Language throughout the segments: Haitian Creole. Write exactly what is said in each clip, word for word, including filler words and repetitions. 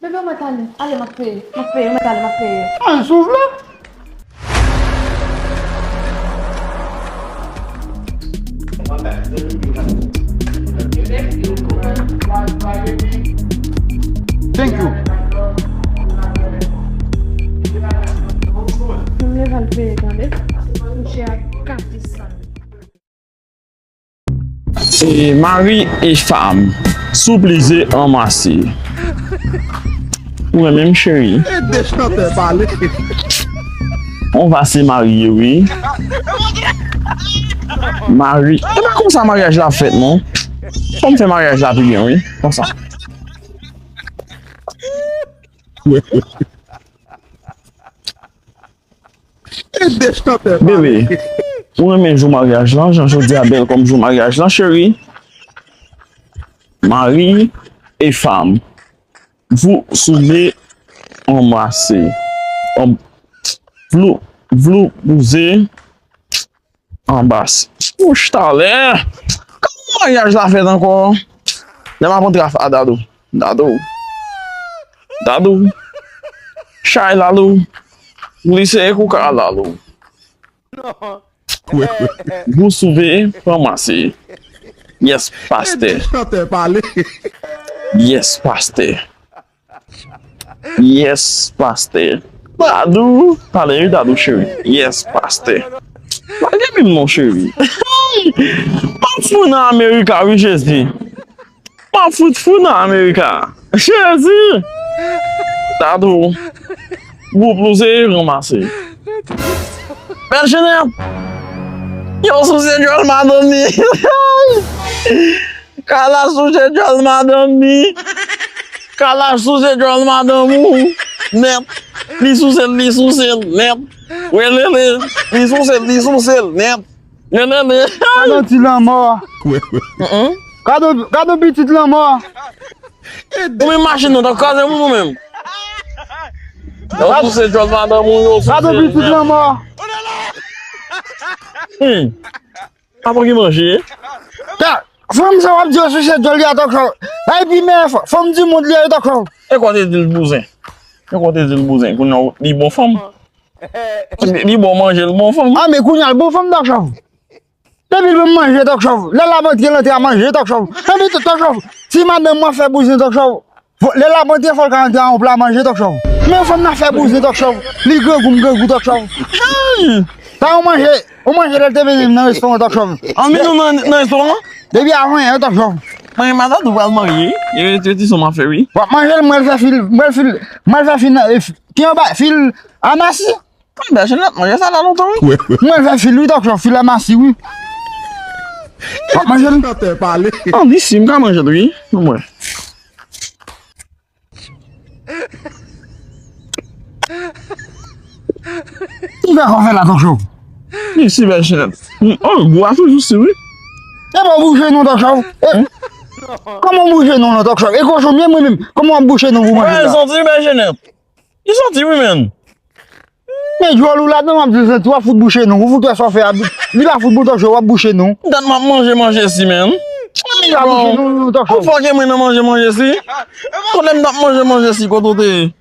Bebe, ou mèt ale. Ale, m ap peye. M ap peye, ou mèt ale, m ap peye. An souf la. Thank you. M leve al peye, tande. Mouche a katis sa. E mari e fanm, souplize anmase. Ou renmen m, cheri? Ede chantè pale. On va se marye, wi. Mari, e pa konsa maryaj la fèt, non. Fò m fè maryaj la pi byen, wi. Konsa. Ede chantè pale. Bebe, ou renmen jou maryaj lan, jan jodi a bèl kòm jou maryaj lan, cheri? Mari e fanm, vous soulez, embrasser. Em, vlou, vlou, bouze, anbas. Wouch, talè. Kòman maryaj la fèt ankò? Lè m ap antre a Dadou. Dadou. Dadou. Chay Lalou. Glise kouka Lalou. Vous soulez, embrasser. Yes, pastè. Ede chantè pale. Yes, pastè. Yes, pastè. Dadou. Pale, wi, Dadou, cheri. Yes, pastè. Pale, wi, mon cheri. M ap fou nan Amerika, wi, Jezi. M ap fout fou nan Amerika. Jezi! Dadou. Gwoup nou se ranmase. Bèl Jenèt! Yo souse djòl madanm li. Kalash souse djòl madanm li. Kalash souse djòl madanm ou. Nèt. Li souse l, li souse l, nèt. Welele. Li souse l, li souse l, nèt. Welele. Gade yon ti lanmò. Gade, gade yon pitit lanmò. Ou menm machin nan, t ap kraze moun ou menm. Yo souse djòl madanm ou, yo souse. Gade yon pitit lanmò. Hmm. Apa ki manje? Ta, fanm sa w ap di yo souse djòl li a Tòk Chòv. Bay pi men fò, fanm di mond li a Tòk Chòv. E kwa te di l bouzen? E kwa te di l bouzen? Kounye a li bon fanm. Li bon manje, l bon fanm. A, men kounye a l bon fanm Tòk Chòv. Depi l bon manje Tòk Chòv. Lè l ap antre, l antre a manje Tòk Chòv. Depi Tòk Chòv, si madanm mwen fè bouzen Tòk Chòv, fò, lè l ap antre, fò l ka antre a yon pla manje Tòk Chòv. Men fanm nan fè bouzen Tòk Chòv. Li grangou, m grangou Tòk Chòv. Hey! Sa yon manje, yon manje lè l te mennen m nan restoran Tòk Chòv. An mennen w nan, nan restoran? Depi avan yè Tòk Chòv. Mwen, madanm ou pral marye. E ti, ti son m ap fè, wi. W ap manje l, mwen fè fil, mwen fil, mwen fè fil, e, fi-, ki anba, fil amasi. Mwen bèl Jenèt, manje sa la lontan, wi. Mwen fè fil, wi, Tòk Chòv, fil amasi, wi. W ap manje l? Chantè pale. An, li si m ka manje l, wi. Mwen. Ki fè kò fè la, Tòk Chòv? Li si bèl Jenèt. Oh, gou a toujou si, wi. E pa w bouche non, Tòk Chòv. E, kòman w bouche non, non, Tòk Chòv? E kochon m ye mwen menm. Kòman w ap bouche non pou manje la? Li santi bèl Jenèt. Li santi, wi, menm. Men djòl ou ladan, m ap di l santi, w ap fout bouche non. Ou fout wè sa w fè a. Li pa fout bon, Tòk Chòv, w ap bouche non. Dat m ap manje manje si, menm. Li pa bouche non, non, Tòk Chòv. Ou fòke mwen nan manje manje si. Kote m t ap manje manje si, kote w te ye?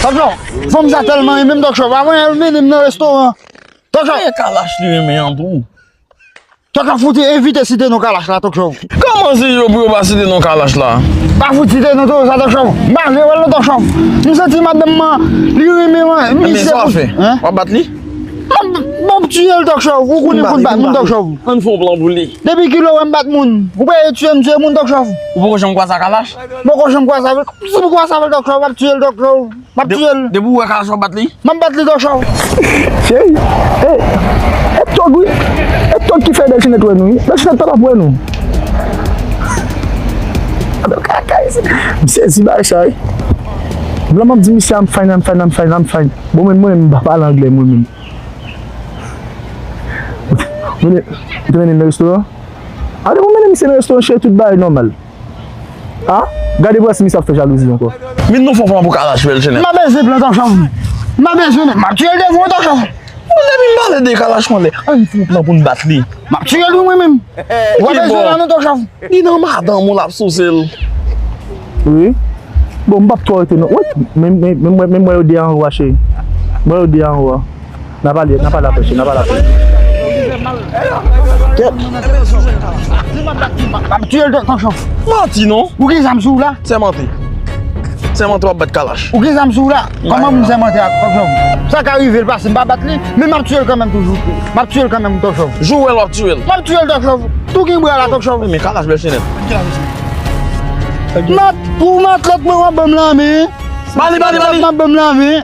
Tòk Chòv, fanm sa tèlman renmen m, Tòk Chòv. Avan yè l mennen m nan restoran. Tòk Chòv. E Kalash li renmen an tou. Tòk Chòv, fout evite site non Kalash la, Tòk Chòv. Kòman se yo pou yo pa site non Kalash la? Pa fout site non tou sa, Tòk Chòv. M pa vle wè l non, Tòk Chòv. M santi madanm mwen, li renmen mwen. Ebyen, sa w ap fè? Hein? W ap bat li? M ap, m ap tiye l, Tòk Chòv. Ou konnen m konn bat moun, Tòk Chòv. Ann fè yon plan pou li. Depi kilè w wè m bat moun? Ou prale tiye m, tiye moun, Tòk Chòv. Ou poko janm kwaze ak Kalash? M poko janm kwaze avè l. Si m kwaze avè l, Tòk Chòv, m ap tiye l, Tòk Chòv. M ap tiye l. Depi w wè Kalash w ap bat li? M ap bat li, Tòk Chòv. Cheri, e, e Tòg wi. E Tòg ki fè Bèl Jenèt wè nou wi. Bèl Jenèt pa t ap wè nou. M sezi bagay sa wi. Blan m ap di misye I'm fine, I'm fine, I'm fine, I'm fine. Bon, mwen, mwen, m pa pale anglè, mwen menm. Ou te, ou te mennen m nan restoran? A, depi w mennen misye nan restoran, cheri, tout bagay nòmal. A, gade pou wè si misye ap fè jalouzi ankò. Vin nou fè yon plan pou Kalash, Bèl Jenèt. M pa bezwen plan, Tòk Chòv. M pa bezwen, m ap tiye l devan w, Tòk Chòv. Bon, depi m pale de Kalash, mwen lè, ann fè yon plan pou n bat li. M ap tiye l wi, mwen menm. W ap bezwen la non, Tòk Chòv. Li nan madanm ou l ap souse l. Wi. Bon, m p ap twò rete non. Wi, men, men, men, men, men mwen yo de anwo a, cheri. Mwen yo de anwo a. N a pale, n a pale apre, cheri, n a pale apre. Kèt. M ap tiye l, Tòk Chòv. Manti non. Ou gen zam sou ou la? Sèmante. Sèmante w ap bat Kalash. Ou gen zam sou ou la? Kòman moun sèmante ak Tòk Chòv? Sa ka rive l pase, m pa bat li, men m ap tiye l kanmenm toujou. M ap tiye l kanmenm, Tòk Chòv. Jou w wè l w ap tiye l. M ap tiye l, Tòk Chòv. Tou gen bra la, Tòk Chòv. Men Kalash bèl chenèt. Mat, pou matlòt mwen w ap ban m lanmen. Bali, bali, bali. W ap ban m lanmen.